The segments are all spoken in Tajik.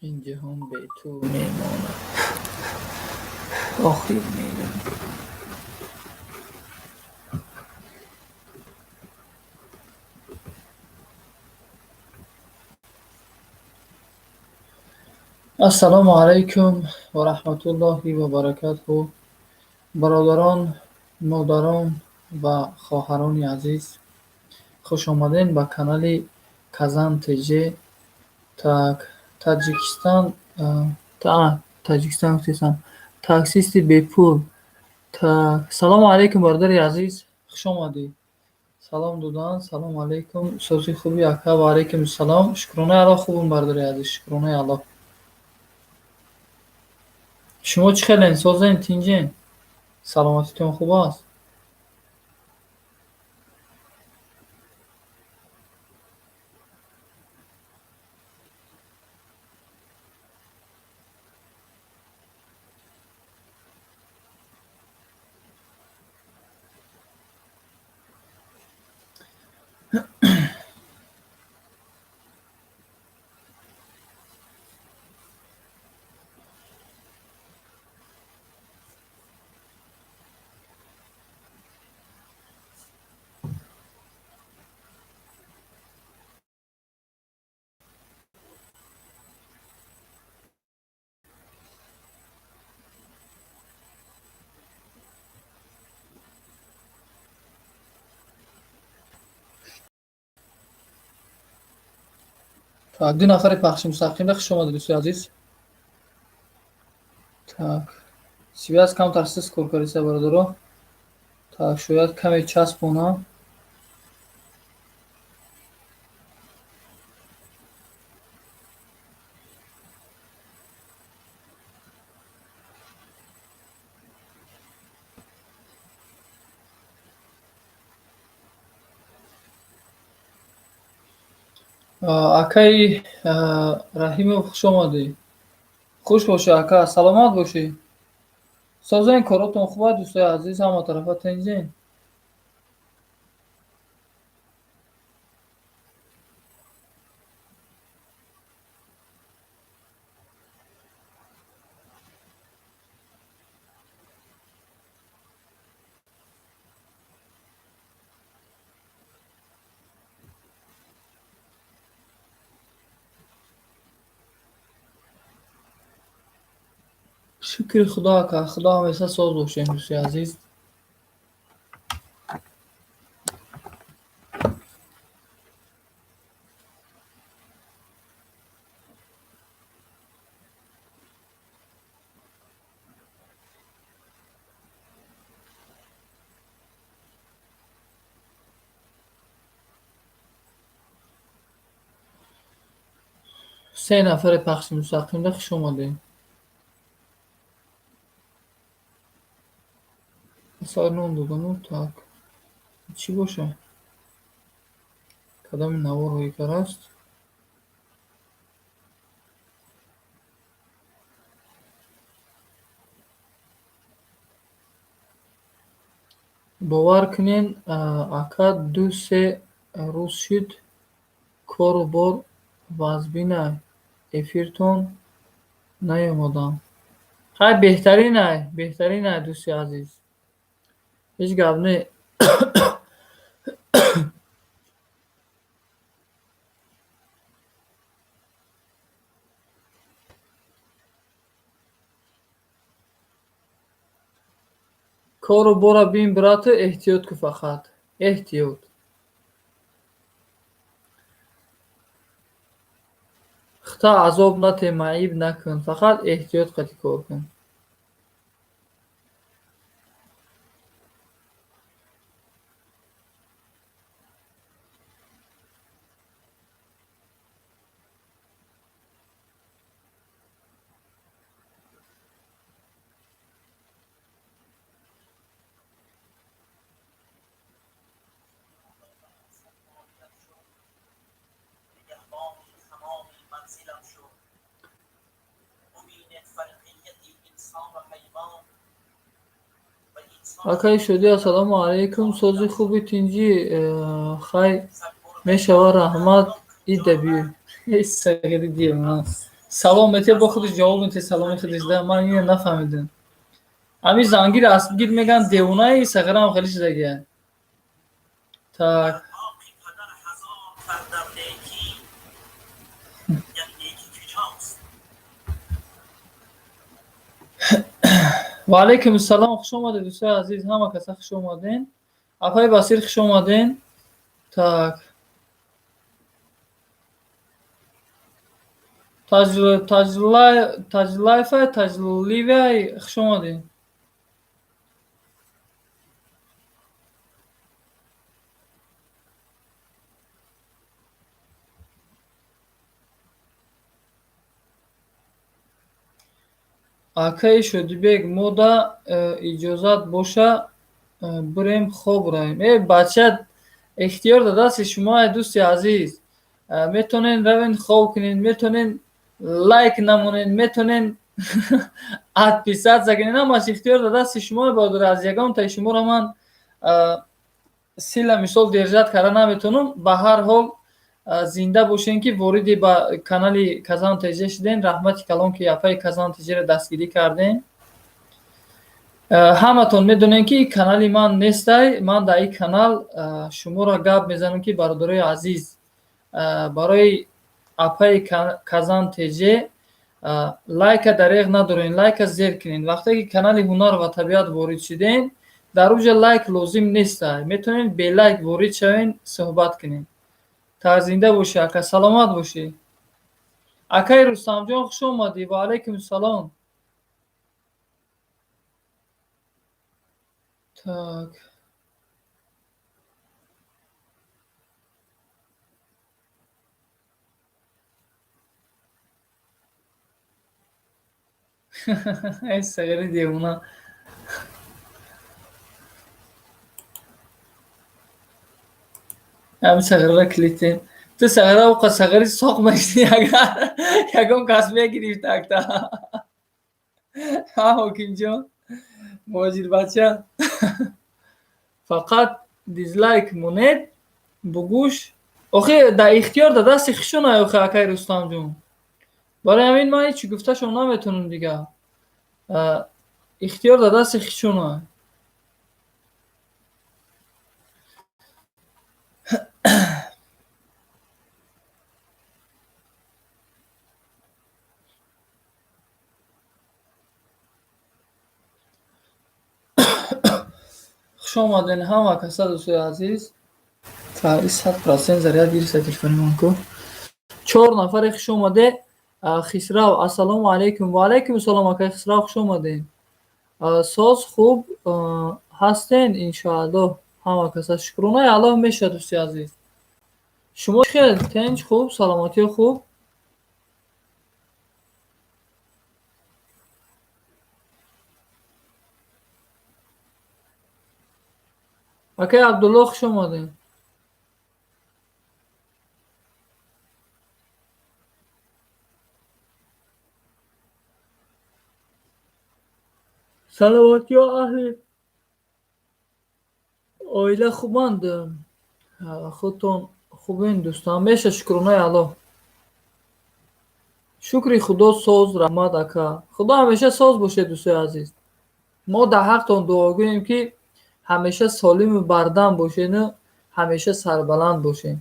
Ин ҷаҳон бе ту мемонад. Охир меравӣ. Ассалому алайкум ва раҳматуллоҳи ва баракатуҳ. Бародарон, модарон ва хоҳарони азиз, хуш омадед ба канали Казан ТЖ. Так, Таҷикистон, Таҷикистон гуфтесам. Таксисти бепул. Так, салому алайкум, бародари азиз, хуш омадӣ. Салом додан, салому алайкум. Сози хуби, ака? Ва алайкум салом. Шукронаи Аллоҳ, хубум, бародари азиз, шукронаи Аллоҳ. Шумо чӣ хелен, созен, тинҷен? Саломатитон хуб аст? Так, ду нафари пахши мустақимда, хуш омадед, дӯстои азиз. Так, связь камтар сист кор кардиса, бародаро. Так, шояд каме часпонам. Акаи Раҳимов, хуш омадӣ. Хуш бошӣ, ака, саломат бошӣ. Созен, коротон хуб аст, дӯстои азиз, ҳама тарафа тинҷен? Шукри Худо, ака, Худо ҳамеша соз бошем, дӯстои азиз. Се нафари пахши мустақимда, хуш омадед. Сар нон додану, так. Чӣ боша? Кадоми навор ҳоикар аст? Бовар кунен, ака, 2-се рӯз шуд, кору бор вазбинай, эфиртон наёмадам. Хай, беҳтаринай, беҳтаринай, дӯсти азиз. Ҳеҷ гап не. Кору бора бин, брате, эҳтиёт кун фақат. Эҳтиёт. Хита азоб нате, маъиб накун, фақат эҳтиёт қати кор кун. Акаи Шодӣ, ассалому алайкум. Сози хуби, тинҷӣ? Хай, мешава, раҳмат. Ида биё. Сағири дил. Салом мете, бо худиш ҷавоб мете саломи худиш да. Ман ина нафаҳмидам. Ами зангир аспгир меган девонаи сағирам хеле шидагия. Так. Ва алайкум ассалом, хуш омадед дӯстои азиз, ҳама каса хуш омаден. Апаи Басир хуш омаден. Так. Таҷлайфа, Таҷливай хуш омаден. Акаи Шодибек, мода иҷозат боша, бирем хоб равем. Э, бача, ихтиёр дар дасти шумо, ай дӯсти азиз. Метонен равен хоб кунен, метонен лайк намонен, метонен отписаться кунен. Ҳамаш ихтиёр дар дасти шумо, бародар. Аз ягонтаи шуморо ман сила мисол держат карда наметонам. Ба ҳар ҳол зинда бошен, ки вориди ба канали Казан ТЖ шуден. Раҳмати калон, ки апаи Казан ТЖ-ро дастгирӣ кардем. Ҳаматон медонем, ки канали ман нестай. Ман дар ин канал шуморо гап мезанам, ки бародарои азиз, барои апаи Казан ТЖ лайка дареғ надорен, лайка зер кунен. Вақте ки канали Ҳунар ва табиат ворид шуден, дар уҷа лайк лозим нестай. Метавонед белайк ворид шавен, суҳбат кунед. Та зинда бошӣ, ака, саломат бошӣ. Акаи Рустамҷон, хуш омадӣ. Ва алайкум салом. Так. Эй, сағири девона. Ҳами сағирро клитем. Ту сағира оқа сағири соқ мешни, агар ягон кас мегирифт акта. Ҳа, ҳокимҷон, муҳоҷирбача. Фақат дизлайк монед, бугӯш. Охи дар ихтиёр дар дасти хишонай, охи акаи Рустамҷон. Барои ҳамин ман ҳеҷ гуфташон наметонам дигар. Ихтиёр дар дасти хишонай. Хуш омаден ҳама каса, дӯстои азиз. Та 100% заряд гирифта телефони ман ку. 4 нафаре хуш омаде. Хисрав, ассалому алайкум. Ва алайкум ассалом, акаи Хисрав, хуш омадем. Соз хуб ҳастен, иншоаллоҳ. Ҳама каса шукронаи Аллоҳ мешавад, дӯсти азиз. Шумо чӣ хел? Тинч, хуб, саломатиё хуб? Акаи Абдуллоҳ, хуш омадем. Саломатиё, аҳли оила хубанд? Худтон хубен, дӯстон? Меша, шукронаи Аллоҳ. Шукри Худо соз, раҳмат, ака. Худо ҳамеша соз бошед, дӯстои азиз. Мо дар ҳақтон дуогӯем, ки ҳамеша солиму бардам бошену ҳамеша сарбаланд бошед.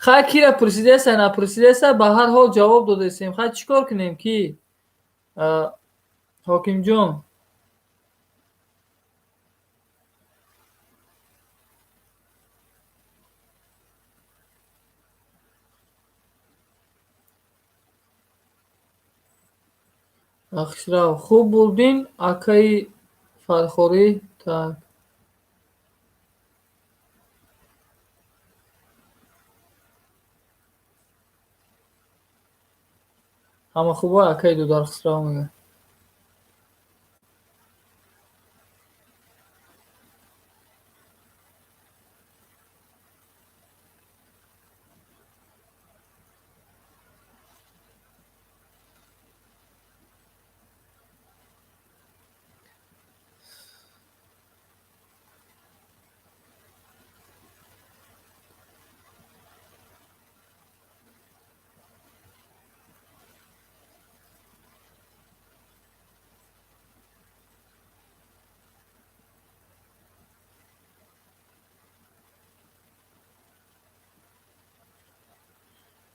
Хай, кира пурсидеса, напурсидеса, ба ҳар ҳол ҷавоб додесем. Хай, чӣ кор кунем, ки ҳокимҷон? Хисрав, хуб бурдин, акаи Фархорӣ. Так. Ҳама хуба, акаи Дудар Хисрав мегӯяд.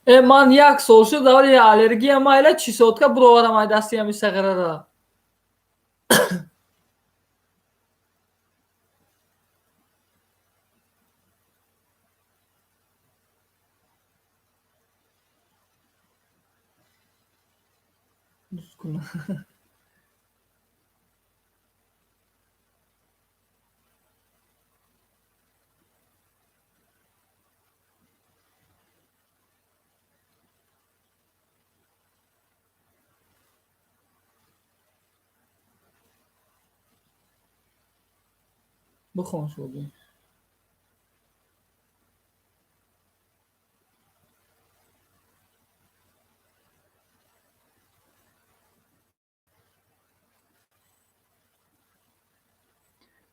Ман як сол шуд, вале аллергия майла чесотка буроварам ай дасти ҳами сағирара. Бихон, Шодӣ.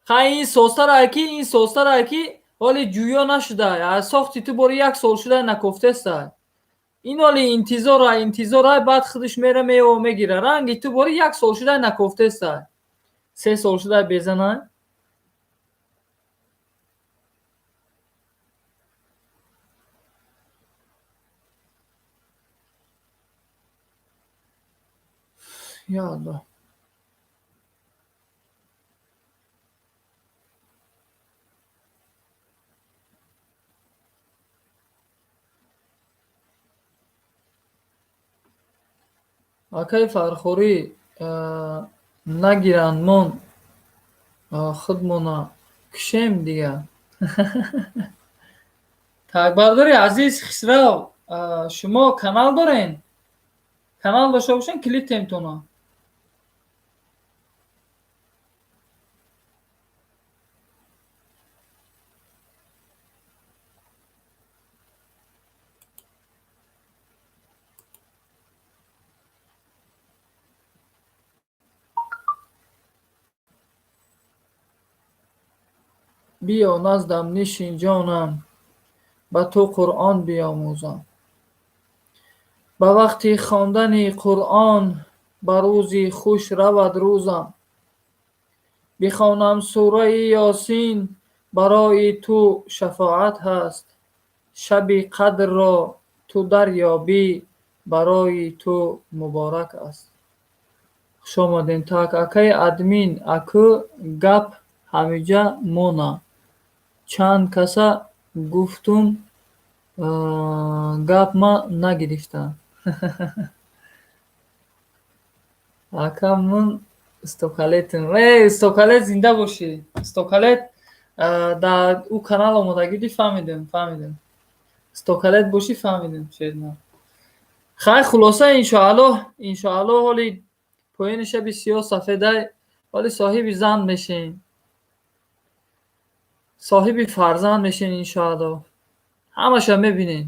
Хай, ин созтарае ки, ин созтарае ки ҳоли ҷӯё нашуда. Аз сохти ту бори як сол шуда накофтеста. Ин ҳоли интизора, интизора, баъд худаш мера, мева мегира. Ранги ту бори як сол шуда накофтеста. 3 сол шуда безана. Я Аллоҳ. Акаи Фархорӣ, нагиранд, мон худмона кушем дига. Так, бародари азиз Хисрав, шумо канал дорен? Канал дошта бошен, клип темтона. Биё наздам, нишин, ҷонам, ба ту Қуръон биомӯзам. Ба вақти хондани Қуръон ба рӯзи хуш равад рӯзам. Бихонам сураи Ёсин, барои ту шафоат ҳаст. Шаби қадрро ту дарёбӣ, барои ту муборак аст. Хуш омадем. Так, акаи админ, акӯ гап ҳамиҷа мона. Чанд каса гуфтум, гапма нагирифтанд. Ака, мун Стокалетм. Э, Стокалет, зинда бошӣ. Стокалет дар ӯ канал омодагӣ дидӣ, фаҳмидем, фаҳмидем. Стокалет бошӣ, фаҳмидем, шерна. Хай, хулоса, иншоаллоҳ, иншоаллоҳ, ҳоли поёни шаби сиёҳ сафедай, ҳоли соҳиби зан мешем. Соҳиби фарзанд мешем, иншоаллоҳ. Ҳамаша мебинем.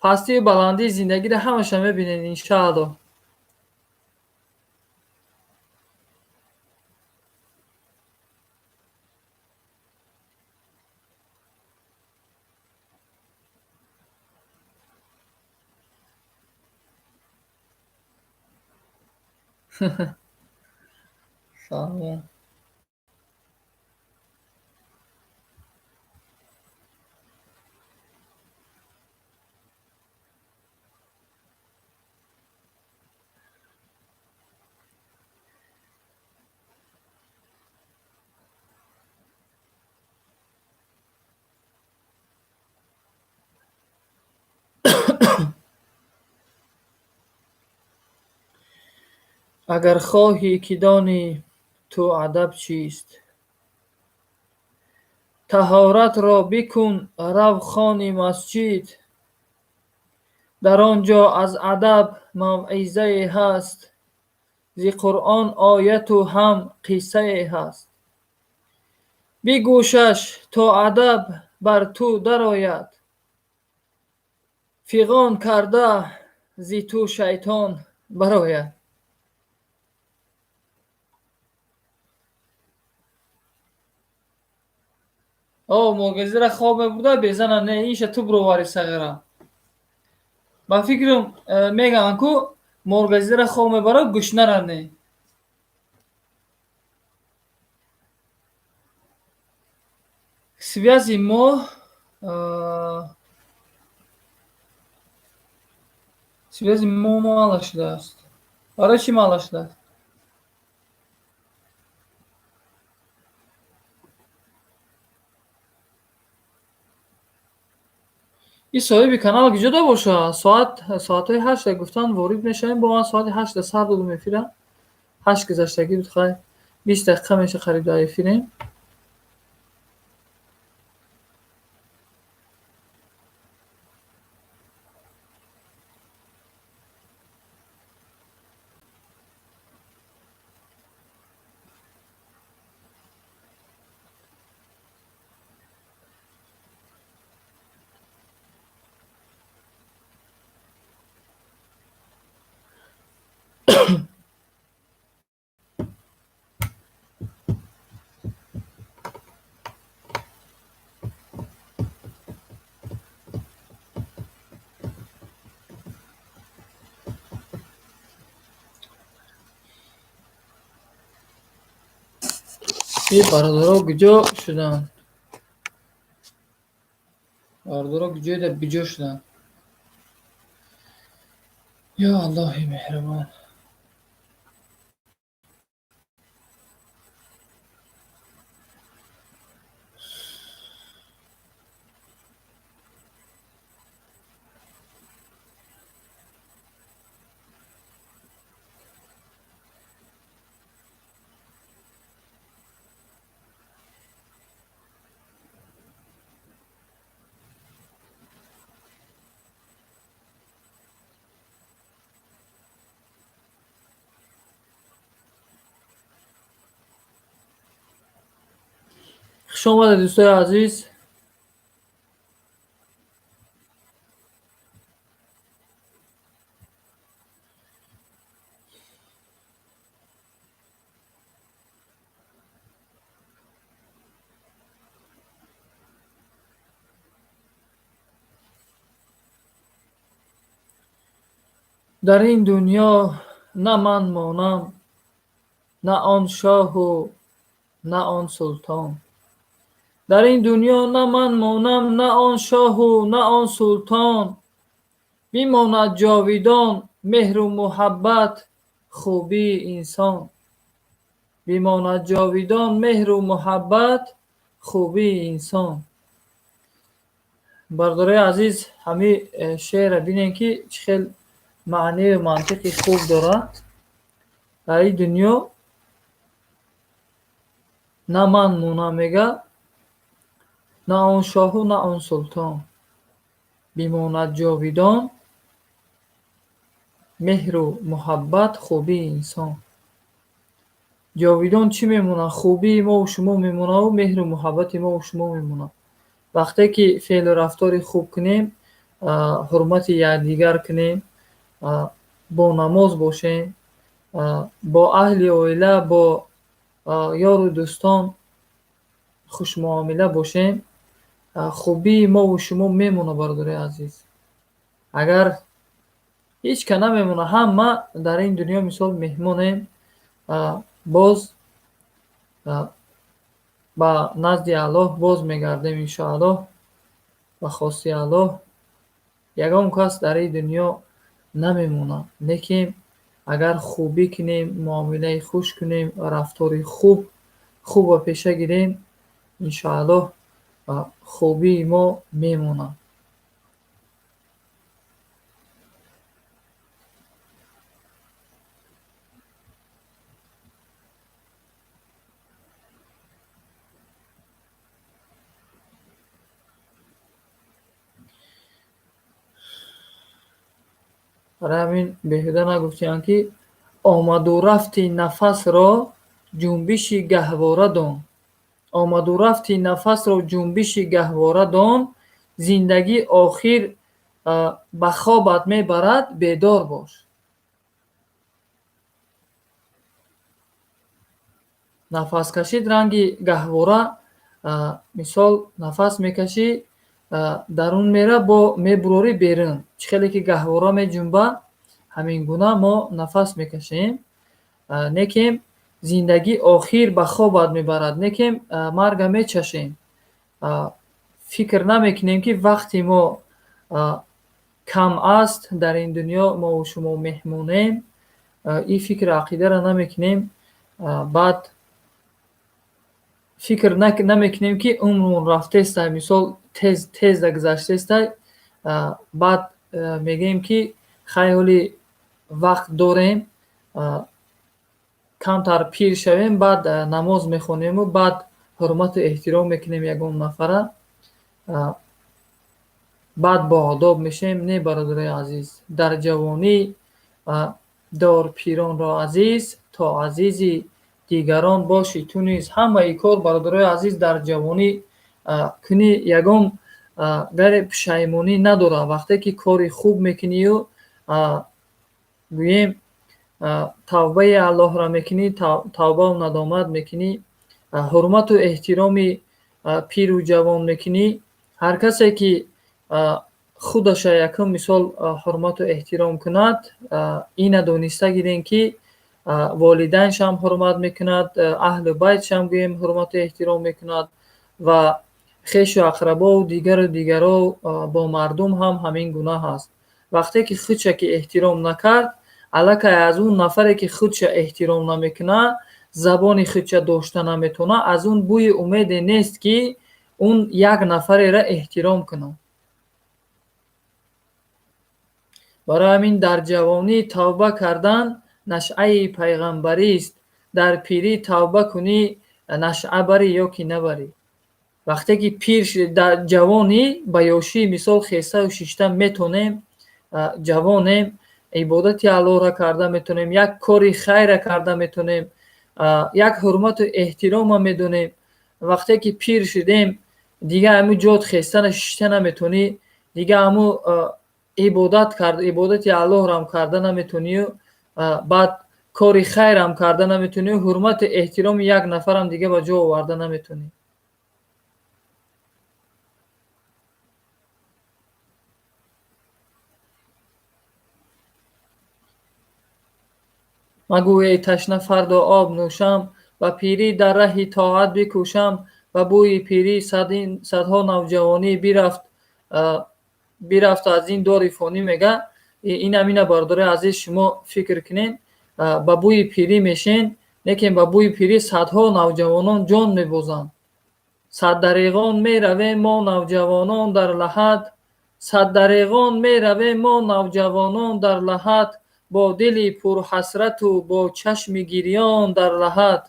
Пастию баландии зиндагиро ҳамаша мебинем, иншоаллоҳ. Фаҳмидам. Агар хоҳӣ, ки донӣ ту адаб чист, таҳоратро бикун, рав хони масҷид. Дар он ҷо аз адаб мавъизае ҳаст, зи Қуръон ояту ҳам қиссае ҳаст. Бигӯшаш, то адаб бар ту дарояд, фиғон карда зи ту шайтон барояд. О, мурғизира хоб мебурда, безана не, инша ту бироварӣ, сағира. Ба фикрам, мегӯянд ку, мурғизира хоб мебарад, гӯшнара не. Связи мо. Связи мо мало шудааст. Барои чӣ мало шудааст? Ин соҳиби канал куҷода бошад? Соатҳои 8 гуфтанд ворид мешавем, бо ман соати 8 сар додум эфира. 8 гузаштагӣ буд, хай 20 дақиқа меша қариб дар эфирем. Ин бародаро куҷо шуданд? Бародаро куҷоеда биҷо шуданд? Ё Аллоҳи меҳрубон. Хуш омадед, дӯстои азиз. Дар ин дунё на ман монам, на он шоҳу на он султон. Дар ин дунё на ман монам, на он шоҳу на он султон. Бимонад ҷовидон меҳру муҳаббат, хубии инсон. Бимонад ҷовидон меҳру муҳаббат, хубии инсон. Бародарои азиз, ҳамин шеърро бинем, ки чӣ хел маънию мантиқи хуб дорад. Дар ин дунё на ман монам, мега, на он шоҳу на он султон. Бимонад ҷовидон меҳру муҳаббат, хубии инсон. Ҷовидон чӣ мемонад? Хубии мову шумо мемонаву меҳру муҳаббати мову шумо мемонад. Вақте ки феълу рафтори хуб кунем, ҳурмати якдигар кунем, бо намоз бошем, бо аҳли оила, бо ёру дӯстон хушмуомила бошем, хубии мову шумо мемонад, бародарои азиз. Агар ҳеҷ ка намемонад, ҳама дар ин дунё мисол меҳмонем, боз ба назди Аллоҳ боз мегардем, иншоаллоҳ, ба хости Аллоҳ. Ягон кас дар ин дунё намемонад, лекин агар хубӣ кунем, муомилаи хуш кунем, рафтори хубро пеша гирем, иншоаллоҳ хубии мо мемонад. Барои ҳамин беҳуда нагуфтианд, ки омаду рафти нафасро ҷунбиши гаҳвора дон. Омаду рафти нафасро ҷунбиши гаҳвора дон, зиндагӣ охир ба хобат мебарад, бедор бош. Нафас кашид ранги гаҳвора, мисол нафас мекашӣ, дарун мера, бо мебурорӣ берун. Чӣ хеле ки гаҳвора меҷунба, ҳамин гуна мо нафас мекашем. Некем зиндагӣ охир ба хобат мебарад, некем марга мечашем. Фикр намекунем, ки вақти мо кам аст, дар ин дунё мову шумо меҳмонем, ин фикру ақидаро намекунем, баъд фикр намекунем, ки умрмон рафтестай, мисол тез тезда гузаштестай, баъд мегӯем, ки хай, ҳоли вақт дорем, камтар пир шавем, баъд намоз мехонему, баъд ҳурмату эҳтиром мекунем ягон нафара, баъд боодоб мешавем. Не, бародарои азиз, дар ҷавонӣ дор пиронро азиз, то азизи дигарон бошӣ ту низ. Ҳамаи кор, бародарои азиз, дар ҷавонӣ кунӣ, ягон гаре пушаймонӣ надорад. Вақте ки кори хуб мекунию, гӯем, тавбаи Аллоҳро мекунӣ, тавбаву надомат мекунӣ, ҳурмату эҳтироми пиру ҷавон мекунӣ, ҳар касе ки худаша якум мисол ҳурмату эҳтиром кунад, ина дониста гирем, ки волидайншам ҳурмат мекунад, аҳлу байтшам, гӯем, ҳурмату эҳтиром мекунад ва хешу ақрабову дигару дигаро, бо мардум ҳам ҳамин гуна ҳаст. Вақте ки худша ки эҳтиром накард, аллакай аз он нафаре ки худша эҳтиром намекунад, забони худша дошта наметавонад, аз он бӯи умеде нест, ки он як нафареро эҳтиром кунад. Барои ҳамин дар ҷавонӣ тавба кардан нашъаи пайғамбарист, дар пирӣ тавба кунӣ, нашъа барӣ ё ки набарӣ. Вақте ки пир, дар ҷавонӣ ба ёшӣ, мисол, хесаву шишта метонем, ҷавонем, ибодати Аллоҳро карда метонем, як кори хайра карда метонем, як ҳурмату эҳтирома медонем. Вақте ки пир шудем, дига ҳамун ҷот хестана шишта наметонӣ, дига ҳамун ибодат кард, ибодати Аллоҳрам карда наметонию, баъд кори хайрам карда наметонию, ҳурмату эҳтироми як нафарам дига ба ҷо оварда наметонӣ. Магӯ: эй ташна, фардо об нӯшам, ба пирӣ дар раҳи тоат бикӯшам. Ба бӯи пирӣ садҳо навҷавонӣ бирафт аз ин дори фонӣ, мега. Ин ҳамина, бародарои азиз, шумо фикр кунед, ба бӯи пирӣ мешен, лекин ба бӯи пирӣ садҳо навҷавонон ҷон мебозанд. Саддареғон меравем мо навҷавонон дар лаҳад, саддареғон меравем мо навҷавонон дар лаҳад, бо дили пурҳасрату бо чашми гирён дар лаҳад.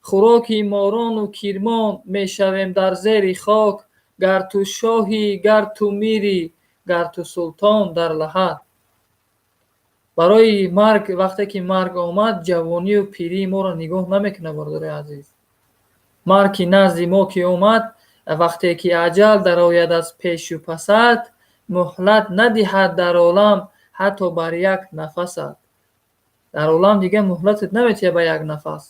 Хӯроки морону кирмон мешавем дар зери хок, гар ту шоҳӣ, гар ту мирӣ, гар ту султон дар лаҳад. Барои марг, вақте ки марг омад, ҷавонию пирии моро нигоҳ намекунад, бародарои азиз. Марг ки назди мо ки омад, вақте ки аҷал дарояд аз пешу пасат, муҳлат надиҳад дар олам ҳатто бар як нафасат. Дар олам дига муҳлатат наметиҳад ба як нафас.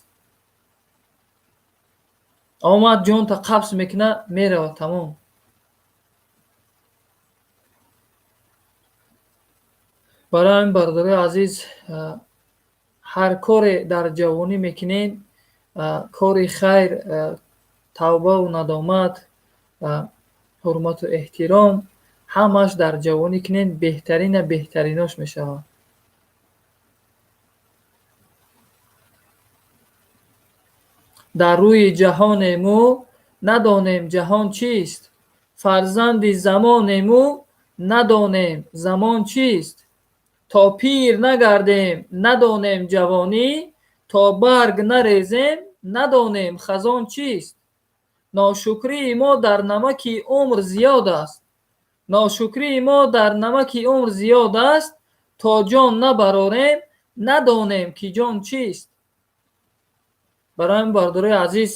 Омад, ҷонта қабз мекунад, меравад, тамом. Барои ҳамин, бародарои азиз, ҳар коре дар ҷавонӣ мекунед, кори хайр, тавбаву надомат, ҳурмату эҳтиром, ҳамааш дар ҷавонӣ кунед, беҳтарина беҳтаринош мешавад. Дар рӯи ҷаҳонему надонем ҷаҳон чист, фарзанди замонему надонем замон чист. То пир нагардем, надонем ҷавонӣ, то барг нарезем, надонем хазон чист. Ношукрии мо дар намаки умр зиёд аст, ношукрии мо дар намаки умр зиёд аст, то ҷон набарорем, надонем ки ҷон чист. Барои ҳамин, бародарои азиз,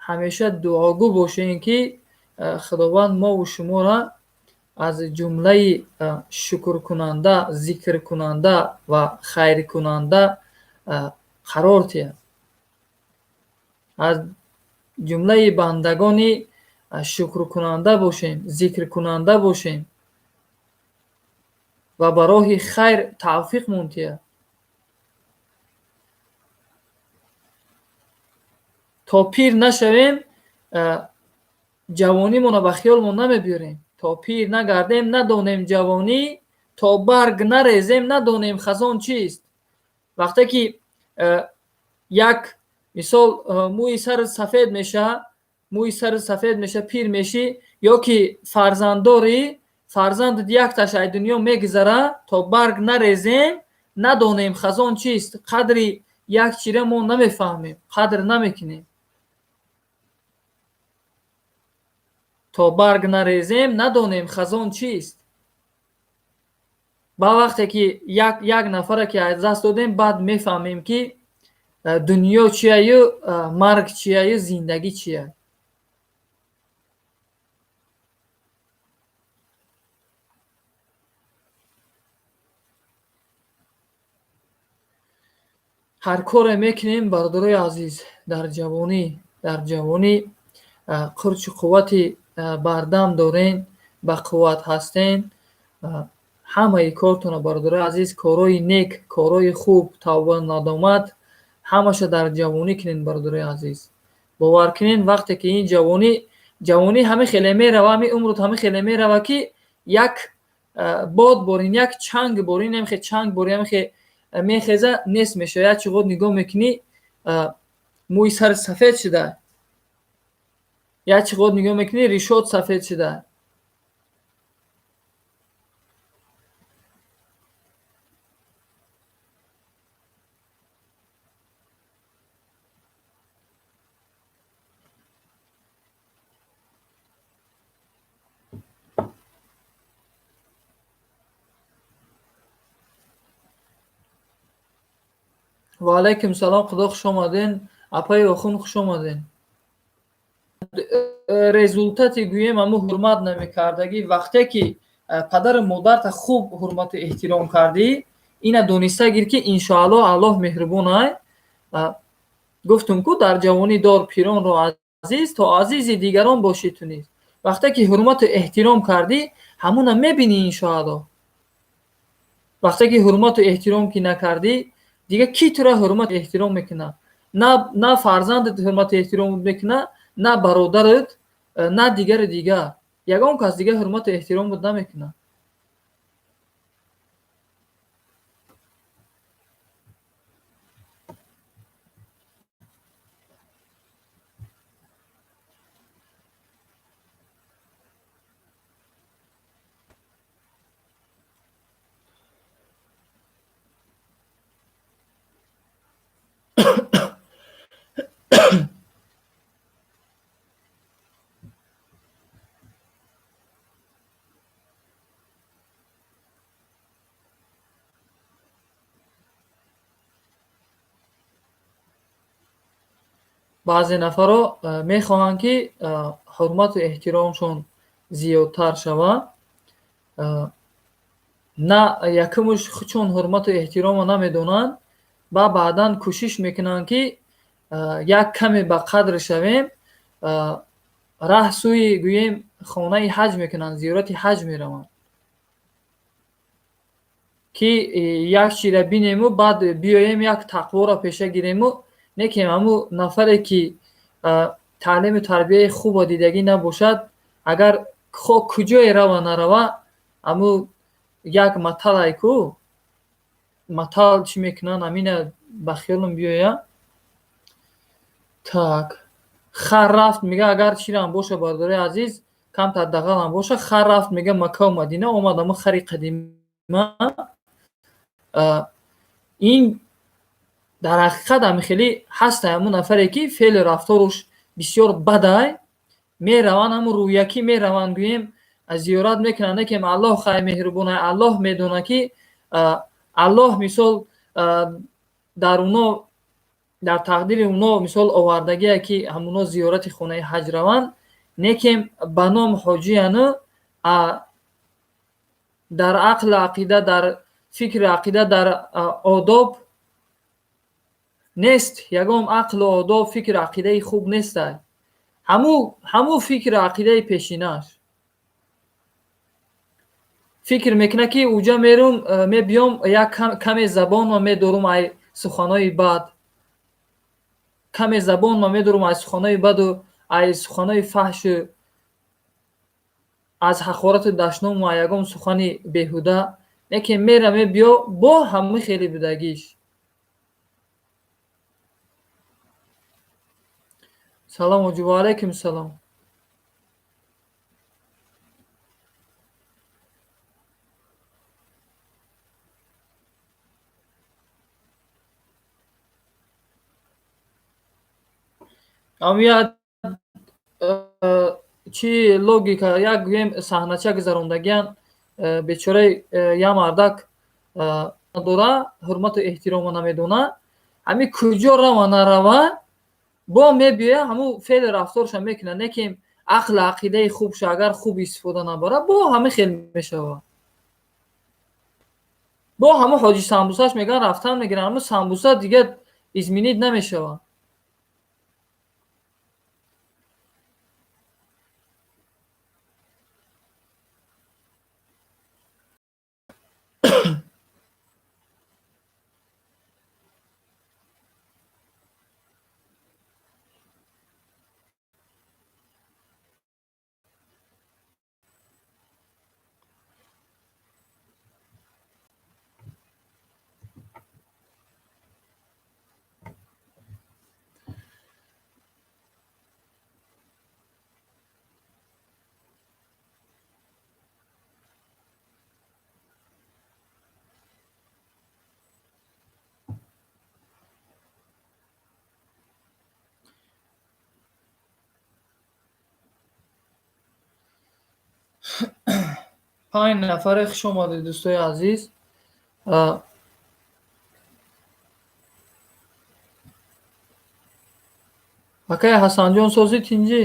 ҳамеша дуогӯ бошем, ки Худованд мову шуморо аз ҷумлаи шукркунанда, зикркунанда ва хайркунанда қарор диҳад, аз ҷумлаи бандагони шукркунанда бошем, зикркунанда бошем ва ба роҳи хайр тавфиқмон диҳад. То пир нашавем, ҷавонимонро ба хиёлмон намебиёрем. То пир нагардем, надонем ҷавонӣ, то барг нарезем, надонем хазон чист. Вақте ки як мисол мӯи сарат сафед меша, мӯи сарат сафед меша, пир мешӣ, ё ки фарзанддорӣ, фарзандат якташ ай дунё мегузара, то барг нарезем, надонем хазон чист. Қадри як чира мо намефаҳмем, қадр намекунем. То барг нарезем, надонем хазон чист. Ба вақте ки як нафаре ки аз даст додем, баъд мефаҳмем, ки дунё чияю, марг чияю, зиндагӣ чия. Ҳар коре мекунем, бародарои азиз, дар ҷавонӣ қурчу қуввати бардам дорен, ба қувват ҳастен, ҳамаи кортона, бародарои азиз, корҳои нек, корҳои хуб, тавба, надомат, ҳамаша дар ҷавонӣ кунед, бародарои азиз. Бовар кунед, вақте ки ин ҷавонӣ ҳама хеле мерава, ҳамин умрут ҳама хеле мерава, ки як бод борин, як чанг борин, ҳамихе чанг борин, ҳамихе мехеза, нест мешава. Як чиғот нигоҳ мекунӣ, мӯи сарат сафед шуда, як чиғот нигоҳ мекунӣ, ришот сафед шуда. Ва алайкум салом, худо, хуш омаден, апаи охун, хуш омаден. Результати гӯем, ҳамун ҳурмат намекардагӣ. Вақте ки падару модарта хуб ҳурмату эҳтиром кардӣ, ина дониста гир, ки иншоаллоҳ Аллоҳ меҳрубон ай. Гуфтум ку, дар ҷавонӣ дор пиронро азиз, то азизи дигарон бошӣ ту низ. Вақте ки ҳурмату эҳтиром кардӣ, ҳамуна мебинӣ, иншоаллоҳ. Вақте ки ҳурмату эҳтиром ки накардӣ, дигар кӣ тура ҳурмату эҳтиром мекунад? На фарзандат ҳурмату эҳтиром мекунад, на бародарат, на дигари дигар, ягон кас дигар ҳурмату эҳтиромат намекунад. Баъзе нафарҳо мехоҳанд, ки ҳурмату эҳтиромшон зиёдтар шавад. На якумуш чун ҳурмату эҳтиромро намедонанд, ба баъдан кӯшиш мекунанд, ки як каме ба қадр шавем, раҳ сӯи, гӯем, хонаи ҳаҷ мекунанд, зиёрати ҳаҷ мераванд, ки як чиро бинему баъд биёем, як тақворо пеша гирему. Некем ҳамун нафаре ки таълиму тарбияи хубо дидагӣ набошад, агар хо куҷое рава нарава, ҳамун як маталай ку, матал чӣ мекунанд, ҳамина ба хиёлам биёяд. Так, хар рафт, мега, агар чирам боша, бародарои азиз, камтар дағалам боша, хар рафт, мега, Маккаву Мадина, омад ҳамун хари қадима. Ин дар ҳақиқат ҳами хеле ҳастай, ҳамун нафаре ки феълу рафторуш бисёр бадай, мераванд, ҳамун рӯякӣ мераванд, гӯем, зиёрат мекунанд. Некем Аллоҳ хай меҳрубонай, Аллоҳ медонад, ки Аллоҳ мисол дар уно, дар тақдири уно мисол овардагие, ки ҳамуно зиёрати хонаи ҳаҷ раванд. Некем ба ном ҳоҷияну дар ақлу ақида, дар фикру ақида, дар одоб нест. Ягон ақлу одоб, фикру ақидаи хуб нестай, ҳамун фикру ақидаи пешинаш. Фикр мекунад, ки уҷа мерум, мебиём, як каме забонма медорум ай суханҳои бад, каме забонма медорум ай суханҳои баду ай суханҳои фаҳшу. Аз ҳақорату дашному ягон сухани беҳуда, неке мера мебиё бо ҳама хели будагиш. Салом оҷи, ва алайкум салом. Ам чи логика, як гӯем саҳнача гузарондагиян, бечораи я мардак дора, ҳурмату эҳтирома намедона, ҳами куҷо рава нарава бо мебиёя, ҳамун феълу рафторша мекунад, не ки ақлу ақидаи хубша агар хуб истифода набара, бо ҳама хел мешавад. Бо ҳамун ҳоҷи самбусаш мегӯянд, рафтан мегиранд, ҳамун самбуса дигар изменить намешавад. Панҷ нафаре хуш омадед, дӯстои азиз. Акай Ҳасанҷон, сози тинҷӣ?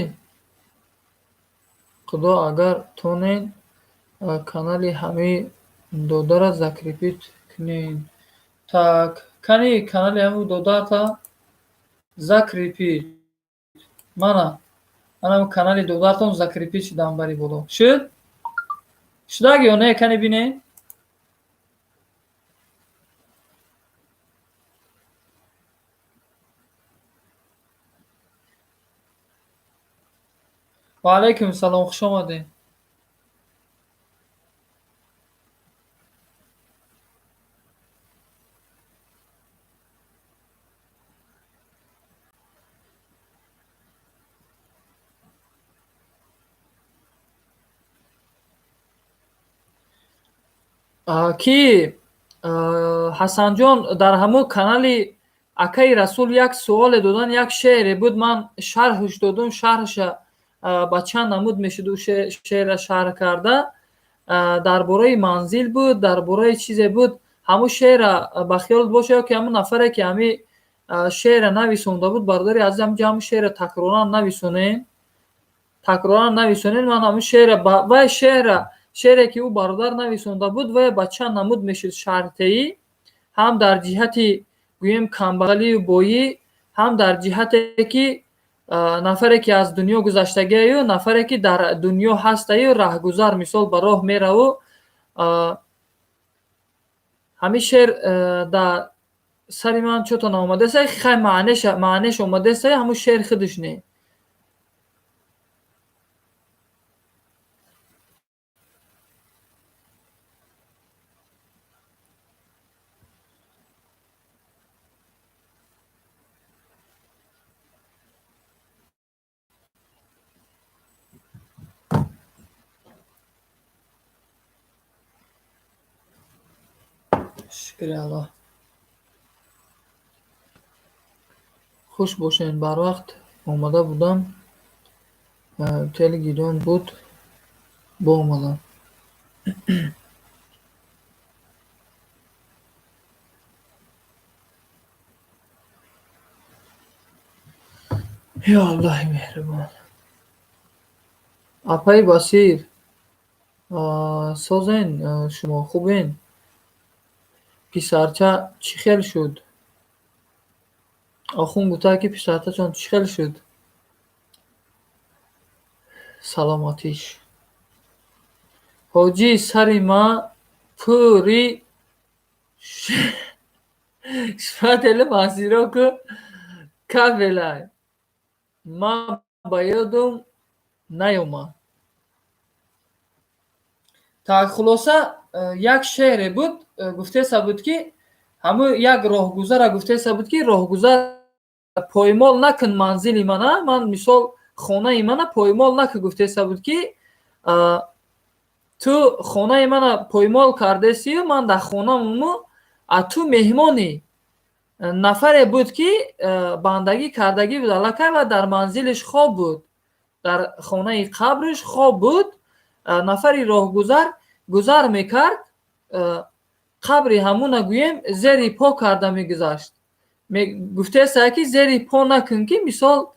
Худо агар тонен канали ҳамаи додара закрепить кунен. Так, кани канали ҳаму додарта закрепить. Мана, манам канали додартон закрепить шудам бари боло. Шуд? Шудаг ё не, кани бинен? Ва алайкум салом, хуш омадед. Ки Ҳасанҷон, дар ҳамун канали акаи Расул як суоле додан, як шеъре буд, ман шарҳш додум, шарҳша ба чанд намуд мешуд ӯ шеърра шарҳ карда, дар бораи манзил буд, дар бораи чизе буд. Ҳамун шеърра ба хиёлат боша ё ки ҳамун нафаре ки ҳами шеърра нависонда буд, бародари азиз, ҳаминҷо ҳамун шеърра такроран нависонен, такроран нависонен. Ман ҳамун шеърра вай шеърра, шеъре ки ӯ бародар нависонда буд, вай ба чанд намуд мешуд шарҳдиҳӣ, ҳам дар ҷиҳати гӯем камбағалию боӣ, ҳам дар ҷиҳате ки нафаре ки аз дунё гузаштагиаю, нафаре ки дар дунё ҳастаю раҳгузар, мисол ба роҳ мераву. Ҳамин шеър дар сари ман чото наомадааст, хай маънеш омадааст, ҳамун шеър худаш не. Шукри Аллоҳ. Хуш бошед, барвақт омада будам, тели гирён буд, боомадам. Ё Аллоҳи меҳрубон. Апаи Басир, созен шумо, хубен? Писарча чӣ хел шуд? Охун гуфта ки писарчачон чӣ хел шуд? Саломатиш. Ҳоҷӣ, сари ма пури шпателу масироку кафелай. Ма ба ёдум наёмад. Так, хулоса, як шеъре буд, гуфтеса буд, ки ҳамун як роҳгузара гуфтеса буд, ки роҳгузар, поймол накун манзили мана, ман мисол хонаи мана поймол накун, гуфтеса буд, ки ту хонаи мана поймол кардесию ман дар хонамуму, а ту меҳмонӣ. Нафаре буд, ки бандагӣ кардагӣ буд аллакай ва дар манзилиш хоб буд, дар хонаи қабриш хоб буд. Нафари роҳгузар гузар мекард, қабри ҳамуна, гӯем, зери по карда мегузашт. Гуфтеса, ки зери по накун, ки мисол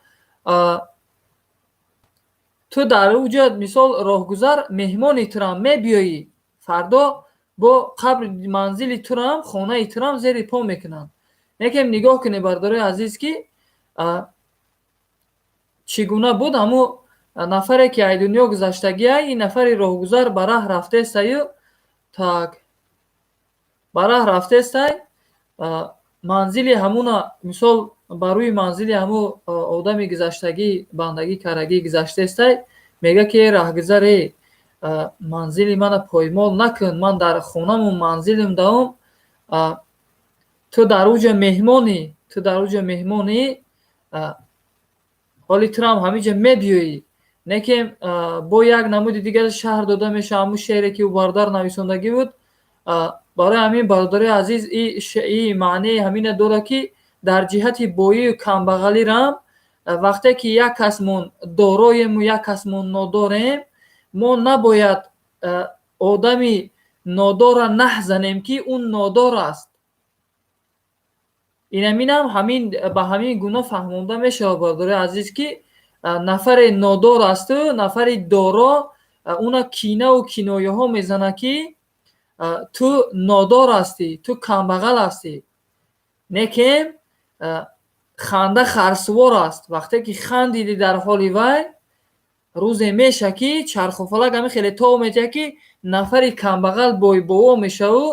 ту дар уҷа, мисол, роҳгузар, меҳмони турам мебиёӣ, фардо бо қабри манзили турам, хонаи турам зери по мекунанд. Лекин нигоҳ кунед, бародарои азиз, ки чӣ гуна буд. Ҳамун нафаре, ки ай дунё гузаштагиай, ин нафари роҳгузар ба раҳ рафтестаю, так, ба раҳ рафтестай, манзили ҳамуна, мисол, ба рӯи манзили ҳамун одами гузаштагӣ, бандагӣ кардагӣ гузаштестай, мега, ки э раҳгузаре, манзили мана поймол накун, ман дар хонаму манзилим даом, ту дар уҷа меҳмонӣ, ту дар уҷа меҳмонӣ, ҳоли турам ҳамиҷа мебиёӣ. Лекин бо як намуди дигар шаҳр дода мешавад ҳамун шеъре, ки ӯ бародар нависондагӣ буд. Барои ҳамин, бародарои азиз, и маънии ҳамина дорад, ки дар ҷиҳати боию камбағалирам, вақте ки як касмон дороему, як касмон нодорем, мо набояд одами нодорра наҳзанем, ки ӯ нодор аст. Инаминам ҳамин ба ҳамин гуна фаҳмонда мешавад, бародарои азиз, ки нафаре нодор асту нафари доро уна кинаву кинояҳо мезанад, ки ту нодор ҳастӣ, ту камбағал ҳастӣ. Лекин ханда харсувор аст. Вақте ки хандидӣ дар ҳоли вай, рӯзе меша, ки чархуфалак ҳамин хеле тов метиҳад, ки нафари камбағал бойбово мешаву,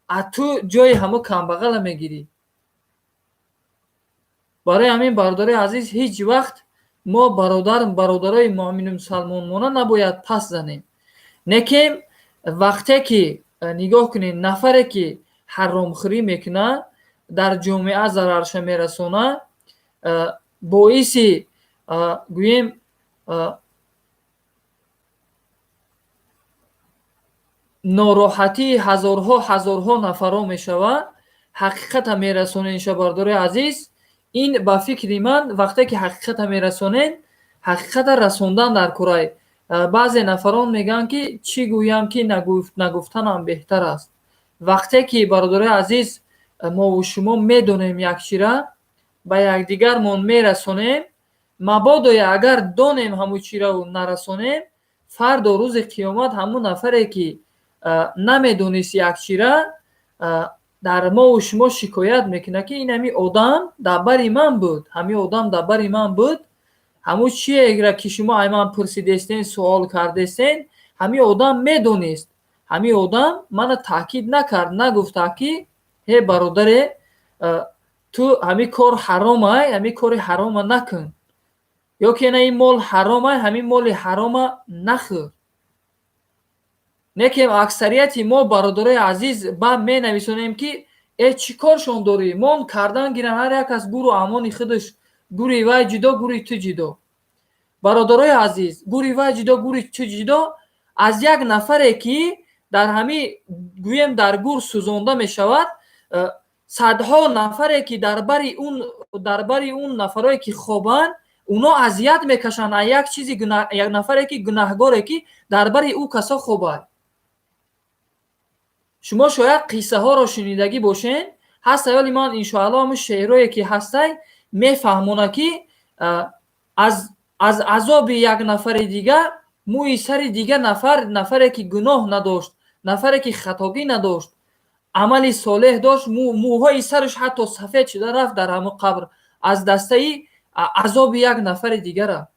а ту ҷои ҳамун камбағала мегирӣ. Барои ҳамин, бародарои азиз, ҳеҷ вақт мо бародар, бародарои муъмину мусалмонмона набояд пас занем. Лекин вақте ки нигоҳ кунед, нафаре ки ҳаромхӯрӣ мекунад, дар ҷомеа зарарша мерасонад, боиси, гӯем, нороҳатии ҳазорҳо ҳазорҳо нафарҳо мешавад, ҳақиқата мерасоненша, бародарои азиз, ин ба фикри ман, вақте ки ҳақиқата мерасонен, ҳақиқата расондан дар курай. Баъзе нафарон мегӯянд, ки чӣ гӯям, ки нагуфтанам беҳтар аст. Вақте ки, бародарои азиз, мову шумо медонем як чира, ба якдигармон мерасонем, мабодое агар донем ҳамун чираву нарасонем, фардо рӯзи қиёмат ҳамун нафаре, ки намедонист як чира, дар мову шумо шикоят мекунад, ки ин ҳами одам дар бари ман буд, ҳамин одам дар бари ман буд, ҳамун чиеро, ки шумо ай ман пурсидестен, суол кардестен, ҳамин одам медонист, ҳамин одам мана таъкид накард, нагуфта, ки ҳе бародаре, ту ҳамин кор ҳаромай, ҳамин кори ҳарома накун, ё ки на, ин мол ҳаромай, ҳамин моли ҳарома нахӯр. Лекин аксарияти мо, бародарои азиз, ба менависонем, ки э, чӣ коршон дорӣ, мон кардан гиранд, ҳар як кас гуру амони худаш, гури вай ҷудо, гури ту ҷудо. Бародарои азиз, гури вай ҷудо, гури ту ҷудо, аз як нафаре, ки дар ҳамин, гӯем, дар гур сӯзонда мешавад, садҳо нафаре, ки дар бари он нафарое, ки хобанд, уно азият мекашанд аз як чизи, як нафаре, ки гунаҳгоре, ки дар бари ӯ касо хобад. Шумо шояд қиссаҳоро шунидагӣ бошед. Ҳаст ҳаёли ман, иншоалло, ҳамун шеърое, ки ҳастай, мефаҳмонад, ки аз азоби як нафари дигар мӯи сари дигар нафар, нафаре, ки гуноҳ надошт, нафаре, ки хатогӣ надошт, амали солеҳ дошт, мӯҳои сараш ҳатто сафед шуда рафт дар ҳамун қабр аз дастаи азоби як нафари дигара.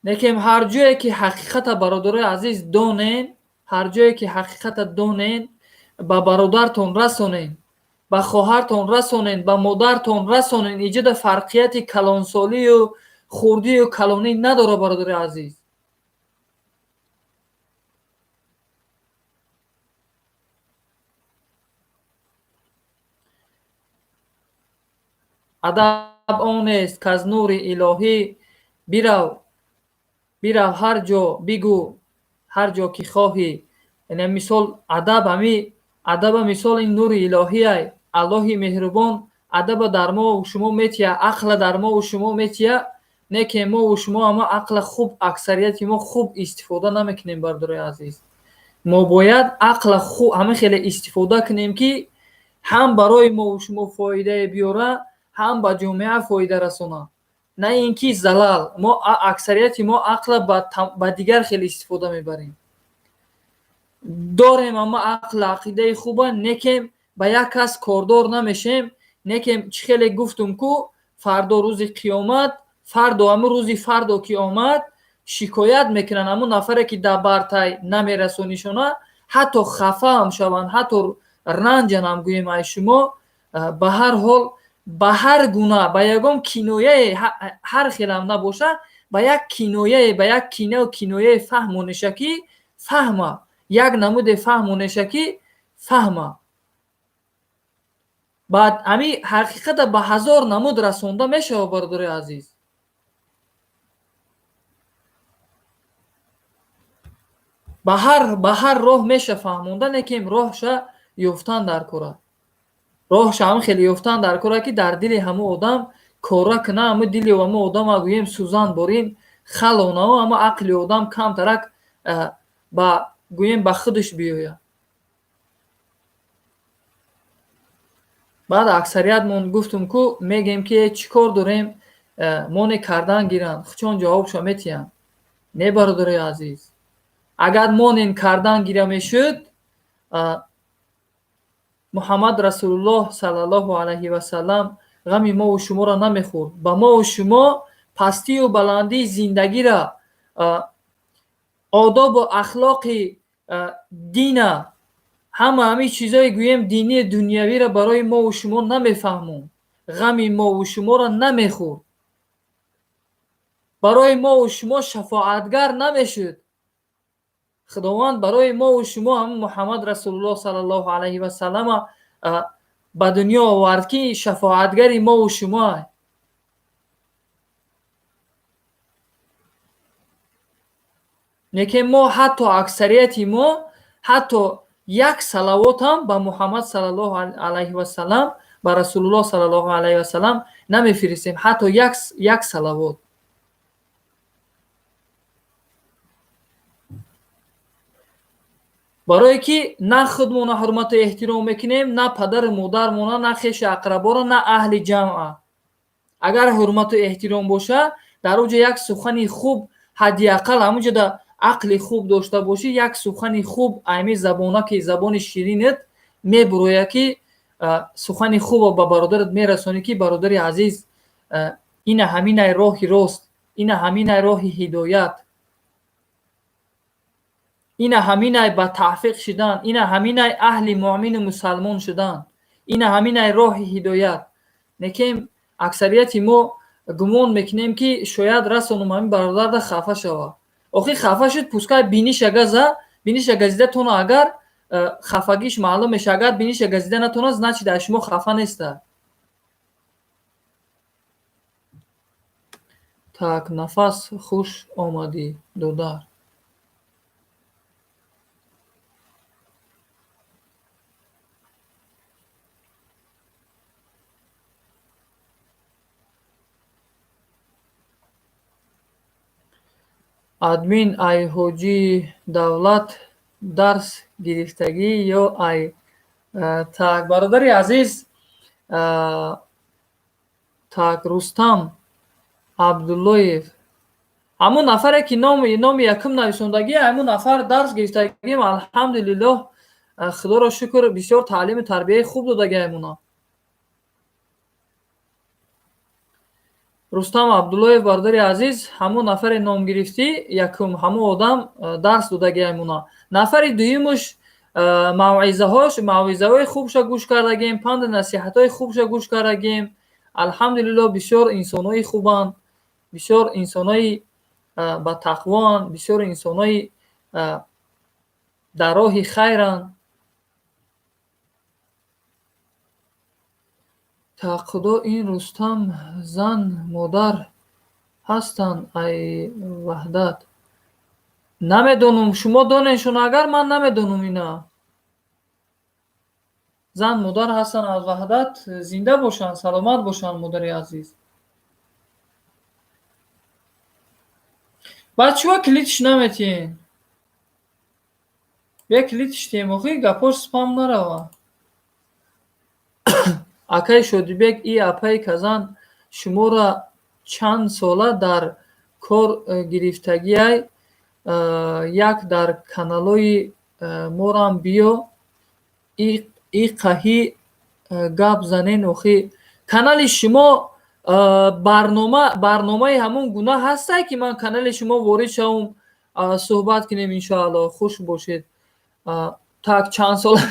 Лекин ҳар ҷое ки ҳақиқата, бародарои азиз, донен, ҳар ҷое ки ҳақиқата донен, ба бародартон расонен. Ба хоҳартон расонен, ба модартон расонен. Иҷода фарқияти калонсолию хурдию калонӣ надора, бародари азиз. Адаб онест, каз нури илоҳӣ бирав, бирав ҳар ҷо, бигӯ ҳар ҷо ки хоҳӣ. Яъне мисол адаб, ҳами адаба мисол ин нури илоҳиай. Аллоҳи меҳрубон адаба дар мо шумо метия, ақла дар мо шумо метия, не ки мо шумо ама ақла хуб, аксарияти мо хуб истифода намекунем, бародарои азиз. Мо бояд ақла хуб ҳама хеле истифода кунем, ки ҳам барои мо шумо фоидае биёра, ҳам ба ҷомеа фоида расона, на ин ки залал. Мо, аксарияти мо, ақла ба дигар хеле истифода мебарем. Дорем ама ақл, ақидаи хуба, некем ба як кас кордор намешем. Некем чӣ хеле гуфтум ку, фардо рӯзи қиёмат, фардо, ҳамун рӯзи фардо ки омад, шикоят мекунанд ҳамун нафаре ки дар бартай намерасонишона, ҳатто хафа ҳам шаванд, ҳатто ранҷанам, гӯем, ай шумо. Ба ҳар ҳол, ба ҳар гуна, ба ягон кинояе, ҳар хелам набоша, ба як кинояе, ба як кинау кинояе фаҳмонеша, ки фаҳма, як намуде фаҳмонеша, ки фаҳма. Баъд ҳами ҳақиқата ба ҳазор намуд расонда мешавад, бародарои азиз. Ба ҳар роҳ меша фаҳмонда, лекин роҳша ёфтан дар кора, роҳша ҳам хеле ёфтан дар кора, ки дар дили ҳамун одам кора куна, ҳамун дили ҳамун одама, гӯем, сӯзан борин халонаву ҳама ақли одам камтарак ба, гӯем, ба худаш биёяд. Баъд аксариятмон, гуфтум ку, мегӯем, ки чӣ кор дорем, моне кардан гиранд, хучон ҷавобшо метиҳанд. Не, бародарои азиз, агар монен кардан гира мешуд, Муҳаммад Расулуллоҳ саллаллоҳу алайҳи васаллам ғами мову шуморо намехӯрд, ба мову шумо пастию баландии зиндагира, одобу ахлоқи дина, ҳама ҳамин чизое, гӯем, динии дунявиро барои мову шумо намефаҳмонд, ғами мову шуморо намехӯрд, барои мову шумо шафоатгар намешуд. Худованд барои мову шумо ҳамин Муҳаммад Расулуллоҳ саллаллоҳу алайҳи васаллама ба дунё овард, ки шафоатгари мову шумо. Лекин мо, ҳатто аксарияти мо, ҳатто як салавотам ба Муҳаммад саллаллоҳу алайҳи васаллам, ба Расулуллоҳ саллаллоҳу алайҳи васаллам намефиристем, ҳатто як салавот. Барое ки на худмона ҳурмату эҳтиром мекунем, на падару модармона, на хешу ақраборо, на аҳли ҷамъа. Агар ҳурмату эҳтиром боша, дар он ҷо як сухани хуб, ҳадди ақал ҳамун ҷода ақли хуб дошта бошӣ, як сухани хуб айми забона, ки забони ширинат мебурояд, ки сухани хубо ба бародарат мерасонӣ, ки бародари азиз, ина ҳаминай роҳи рост, ина ҳаминай роҳи ҳидоят, ина ҳаминай ба тавфиқ шудан, ина ҳаминай аҳли муъмину мусалмон шудан, ина ҳаминай роҳи ҳидоят. Лекин аксарияти мо гумон мекунем, ки шояд расонум, ҳамин бародарда хафа шавад. Охир хафа шуд, пускай биниша газа, биниша газида тона, агар хафагиш маълум меша. Агар биниша газида натона, значит, аз шумо хафа неста. Так, нафас, хуш омадӣ, додар. Админ, ай ҳоҷии давлат дарс гирифтагӣ ё ай? Так, бародари азиз, так, Рустам Абдуллоев, ҳамун нафаре ки номи якум нависондагӣ, ҳамун нафар дарс гирифтагим. Алҳамдулиллоҳ, худоро шукр, бисёр таълиму тарбияи хуб додагӣ ҳамуна. Рустам Абдуллоев, бародари азиз, ҳамун нафаре ном гирифтӣ якум, ҳамун одам дарс додагӣ ҳамуна. Нафари дуюмуш Мавъизаҳош, мавъизаҳои хубша гӯш кардагем, панду насиҳатҳои хубша гӯш кардагем. Алҳамдулилло, бисёр инсонои хубанд, бисёр инсонои батақвоанд, бисёр инсонои дар роҳи хайранд. Тақудо ин Рустам зан модар ҳастанд, ай Ваҳдат. Намедонам, шумо донедшон агар, ман намедонам ина. Зан модар ҳастанд аз Ваҳдат, зинда бошанд, саломат бошанд, модари азиз. Баъд чиво клитиш наметиҳен? Бия клитиш тиҳем, охи гапош спам нарава. Акаи Шодибек, и апаи Казан шуморо чанд сола дар кор гирифтагиай, як дар каналҳои морам биё, иқаҳӣ гап занен охи. Канали шумо барнома, барномаи ҳамон гуна ҳастай, ки ман канали шумо ворид шавам, суҳбат кунем, иншоалло. Хуш бошед. Так, чанд сола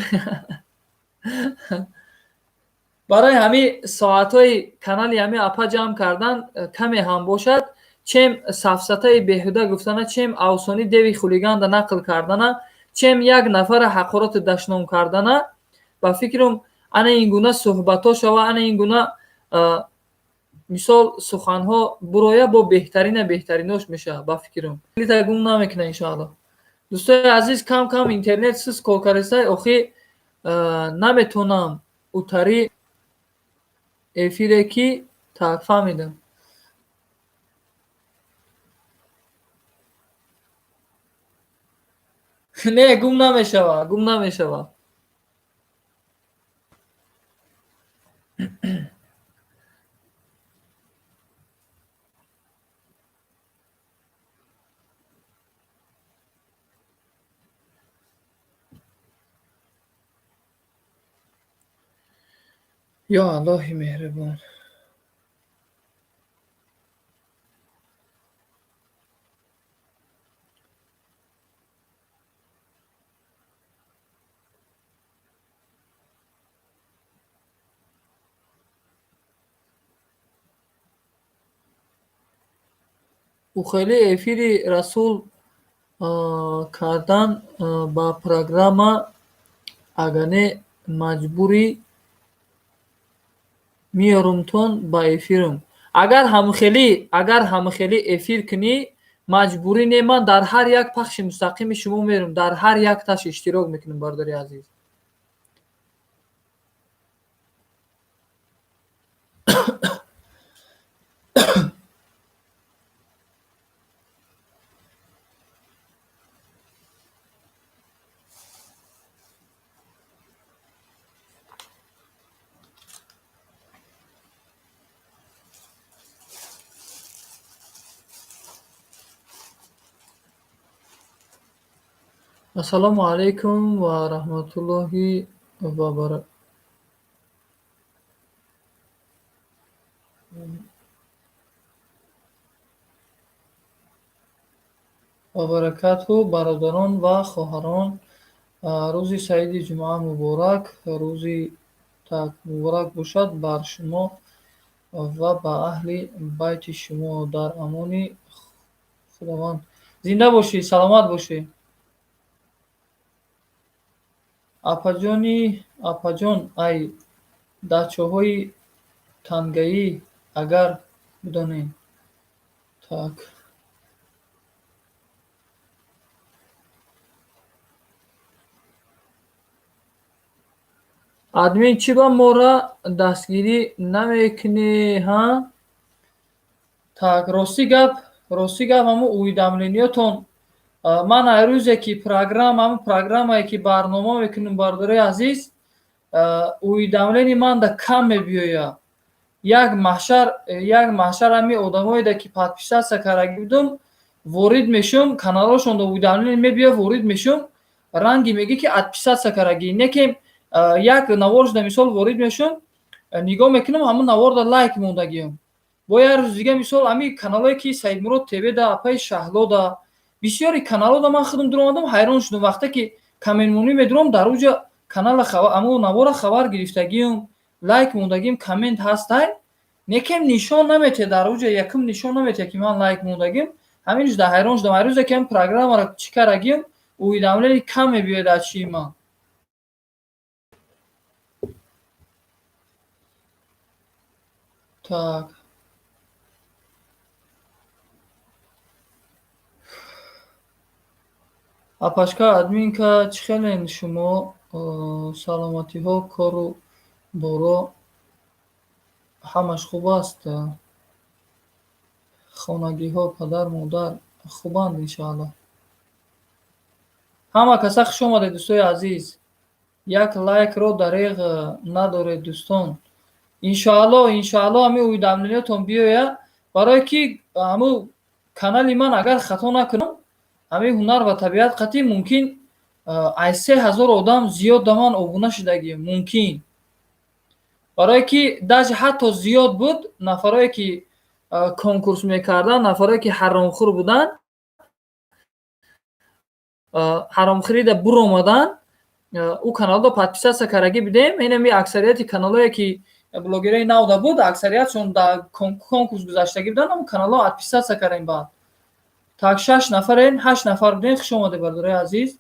барои ҳамин соатҳои канали ҳамин апа ҷамъ кардан каме ҳам бошад, чем сафсатаи беҳуда гуфтана, чем авсони деви хулиганда нақл кардана, чем як нафара ҳақорату дашном кардана, ба фикрам, ана ин гуна суҳбатҳо шава, ана ин гуна мисол суханҳо буроя, бо беҳтарина беҳтаринош мешавад, ба фикрам. Гум намекуна, иншоалло. Дӯстои азиз, кам кам интернет сис кор кардастай, охи наметонам утари эфире ки. Так, фаҳмидам. Не, гум намешава, гум намешава. Ё Аллоҳи меҳрибон. Ӯ эфири Расул кардан ба программа, агар не маҷбурӣ меёрумтон ба эфирам. Агар ҳамхелӣ эфир кунӣ, маҷбурӣ не, ман дар ҳар як пахши мустақими шумо мерам, дар ҳар якташ иштирок мекунам, бародари азиз. Ассалому алайкум ва раҳматуллоҳи ва баракатҳу, бародарон ва хоҳарон. Рӯзи саиди ҷумъа муборак, рӯзи так муборак бошад бар шумо ва ба аҳли байти шумо. Дар амони Худованд. Зинда бошӣ, саломат бошӣ. Апаҷони, апаҷон, ай дачаҳои тангаӣ агар бидонем. Так. Админ, чӣ ба моро дастгирӣ намекунӣ, ҳа? Так, рости гап, ҳамун уведомлениётон ман ай рӯзе ки программа, ҳамун программае ки барнома мекунем, бародарои азиз, уведомление манда кам мебиёяд. Як маҳшар, як маҳшар ҳамин одамоеда ки подписаться кардаги будум, ворид мешум, каналҳошонда уведомление мебиёяд, ворид мешум, ранги мегӯ ки отписаться кардаги. Не ки як наворшда мисол ворид мешум, нигоҳ мекунам, ҳамун наворда лайк мондагиам. Бо як рӯзи дига мисол ҳамин каналҳое ки Саидмурод ТВ да, апаи Шаҳлода, бисёри каналҳода ман худам дуромадам, ҳайрон шудам, вақте ки Комментмонӣ медурам, дар уҷа канала аму навора хабар гирифтагиюм, лайк мондагим, коммент ҳастай, некем нишон наметиҳад дар уҷа, якум нишон наметиҳад, ки ман лайк мондагим. Ҳамин ҷуда ҳайрон шудам. Ай рӯзе ки ҳам программаро чӣ карагим, уведомление кам мебиёяд аз чии ман. Так. Апашка, админка, чӣ хелен шумо? Саломатиҳо, кору боро ҳамаш хуб аст? Хонагиҳо, падар, модар хубанд, иншааллоҳ. Ҳама каса хуш омадед, дӯстои азиз. Як лайкро дареғ надоред, дӯстон. Иншоаллоҳ, иншоаллоҳ, ҳамин уведомлениятон биёяд, барое ки ҳамун канали ман, агар хато накунам, ҳамин ҳунар ва табиат қатъӣ мумкин ай 3000 одам зиёд да ман обуна шудагӣ мумкин. Барое ки даже ҳатто зиёд буд нафарое ки конкурс мекарданд, нафарое ки ҳаромхӯр буданд, ҳаромхӯрида буромаданд, ӯ каналро подписаться кардагӣ будем. Инами аксарияти каналое ки блогерои навда буд, аксариятшон дар конкурс гузаштагӣ буданд, ҳамн каналҳо отписаться кардем. Баъд так шаш нафарен, ҳашт нафар будем. Хуш омадед, бародарои азиз.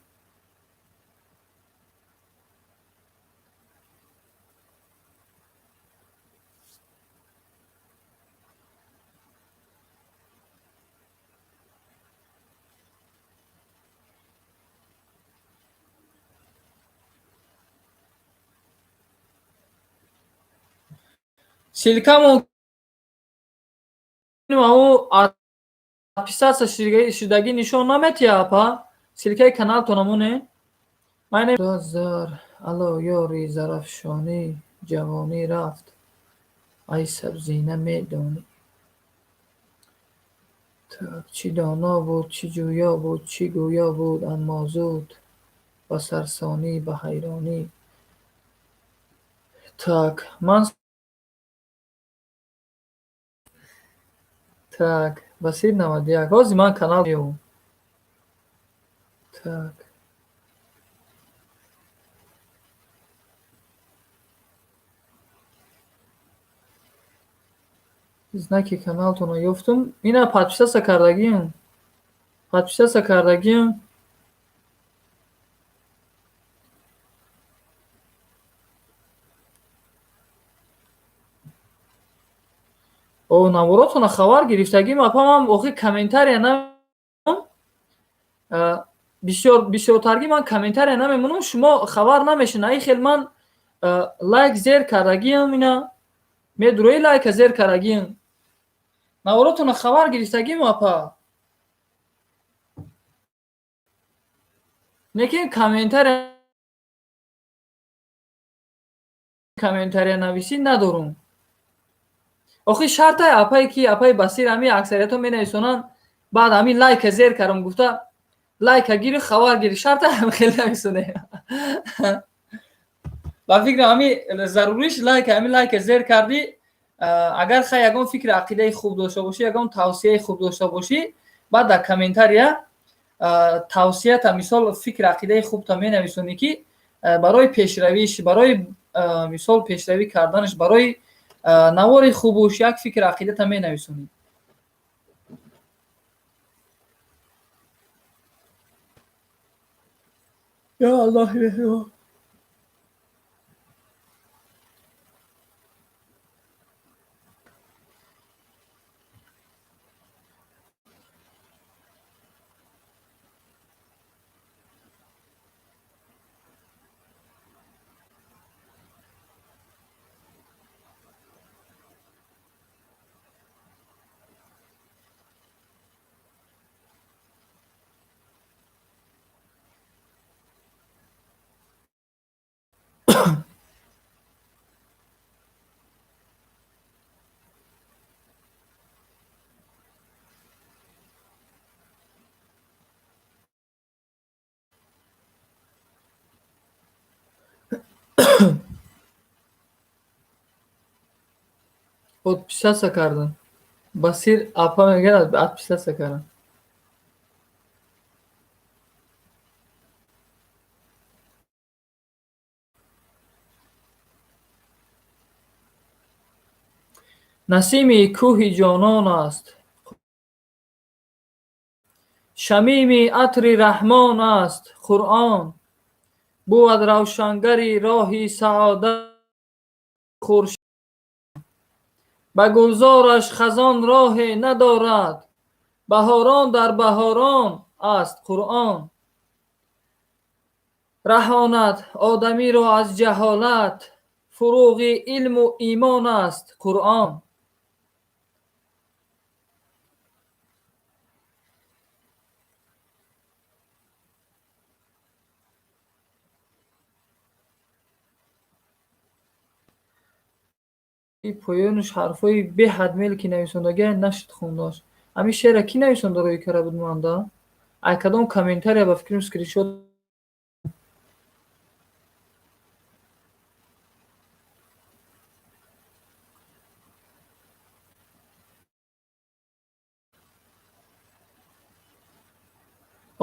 Ссылкамон отписаться шудагӣ нишон наметиҳад, апа? Ссылкаи каналтон амоне. Зар ало ёри Зарафшонӣ, ҷавонӣ рафт, ай сабзина медонӣ. Так, чӣ доно буд, чӣ ҷӯё буд, чӣ гӯё буд, аммо зуд ба сарсонӣ, ба ҳайронӣ. Так, ман так, Басир 91. Ҳозир ман канал меёбам. Так. Знаки каналтонро ёфтум. Ина подписаться кардагиам. Подписаться кардагиам. О, наворотона хабар гирифтагим, апа, ман охир комментария на бисёр бисёртарги ман комментария намемонам, шумо хабар намешин. Ай хел ман лайк зер кардагиам, ина медурои, лайка зер кардагиам. Наворотона хабар гирифтагим, апа. Лекин комментария нависӣ надорум. Охир шартай, апае ки апаи Басир, ҳамин аксариятҳо менависонанд, баъд ҳамин лайка зер кардам гуфта, лайка гири, хабар гири, шарта ҳам хеле нависоне. Ба фикрам, ҳамин заруриш лайка, ҳамин лайка зер кардӣ, агар хай ягон фикри ақидаи хуб дошта бошӣ, ягон тавсияи хуб дошта бошӣ, баъд дар комментария тавсията, мисол, фикри ақидаи хубта менависонӣ, ки барои пешравиш, барои мисол пешравӣ карданаш, барои навори хубуш як фикри ақидата менависонӣ. Ё Аллоҳи меҳрибон. Подписаться кардам. Басир апа мегӯяд, отписаться кардам. Насими кӯҳи ҷонон аст, шамими атри раҳмон аст Қуръон. Бувад равшангари роҳи саодат хуршед. Ба гулзораш хазон роҳе надорад, баҳорон дар баҳорон аст Қуръон. Раҳонад одамиро аз ҷаҳолат, фуруғи илму имон аст Қуръон. Поёнаш ҳарфҳои беҳад мел ки нависондагия нашуд хондаш. Ҳамин шеъра кӣ нависонда рӯи кара буд манда? Ай кадом комментария ба фикрам скриншот.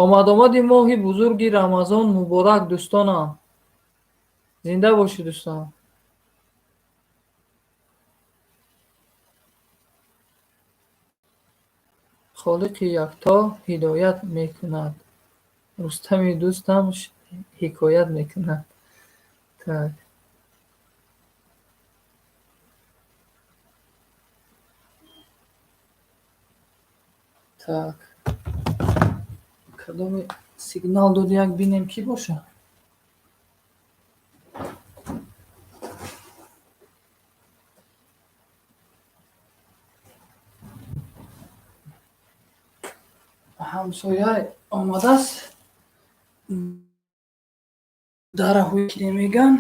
Омад-омади моҳи бузурги Рамазон муборак, дӯстонам. Зинда бошед, дӯстон. Холиқи якто ҳидоят мекунад. Рустами дӯстам ҳикоят мекунад. Так. Так. Кадоми сигнал дод, як бинем, кӣ боша? Ҳамсоя омадааст. Дараҳои ки меган.